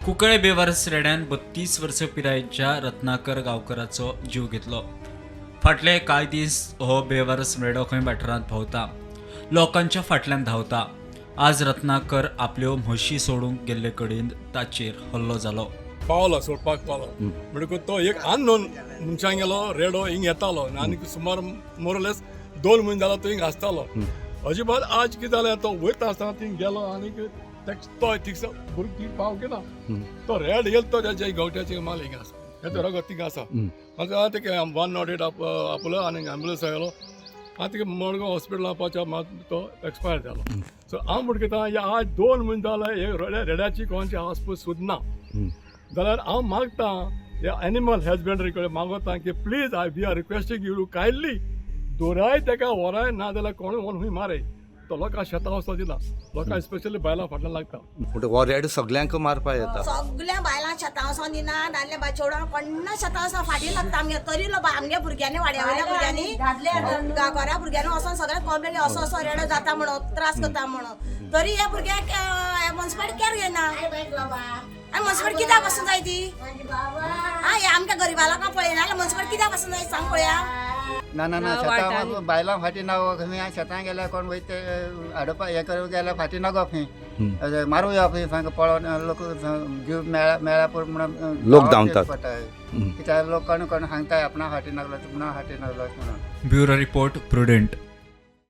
कुंकळे बेवारस रेड्यान 32 वर्सां पिरायेच्या रत्नाकर गांवकराचो जीव घेतलो. फाटले कांय दीस हो बेवारस रेडो खंय वाठारांत भोंवता, लोकांच्या फाटल्यान धांवता. आज रत्नाकर आपल्यो म्हशी सोडूंक गेल्ले कडेन ताचेर हल्लो जालो. पावलो सोडपाक पावलो म्हणटकूच तो एक अननोन मनशान गेलो रेडो हिंग येतालो आनी सुमार मोरलेस 2 म्हयने जालो तो हिंग आसतालो. अजिबात आज कितें जालें, तो वयता आसतना थिंग गेलो आनी तो थिंगसर भुरगीं पावंक ना. तो रेड येयल, तो तेजे गवट्याचे माल हिंग आसा, तेजो रगत थिंग आसा. म्हाका ते 108 आपलो आनी एम्बुलन्स आयलो आनी तिका मडगांव हॉस्पिटलान पावच्या मात तो एक्सपायर जालो. सो हांव म्हणटा, आज 2 म्हयने जाले हे रेड्याची कोणाची आसपूस सुद्दां ना. जाल्यार हांव मागता, ह्या एनिमल हजबंडरी कडेन मागता की please, I we are requesting you kindly, दोराय तेका व्हराय, ना जाल्यार कोणूय व्हरून हुंय मारय. तो लोकां शेतां वचो दिना, लोकां स्पेशली बायलां फाटल्यान लागता. म्हणटा हो रेड सगल्यांक मारपा येता. सगळ्या बायलां शेतां वचोन दिना, दादले बाय चेडवां कोण्णा शेतां वचोन फाटीं लागता आमगे. तरी लो आमगे भुरग्यांनी, वाड्या वयल्या भुरग्यांनी, गांवकारा भुरग्यांनी वचोन सगळ्यांक कंप्लेन, असो असो रेडो जाता म्हणून, त्रास करता म्हणून. तरी ह्या भुरग्याक मुन्सिपालिटी केअर घेना. आनी मुन्सिपालिटी कित्याक पासून जाय ती? हा, हे आमच्या गरिबा लोकांक पळयना जाल्यार मुन्सिपालिटी कित्याक पासून जाय, सांग पळया. ना ना ना, शेतां बायलां फाटीं ना खंय. शेतां गेल्यार कोण वयता ते हाडपा हें करूंक गेल्यार फाटीं नगो खंय, मारूं येवप खंय. सामकें पळोवन लोक जीव मेळ्ळा मेळ्ळा पुरो म्हणून लोक धांवतात. पडटा. कित्याक लोक कोण कोण सांगताय, आपणा फाटीं लागलो, आपणा फाटीं लागलो म्हणून. Bureau report, prudent.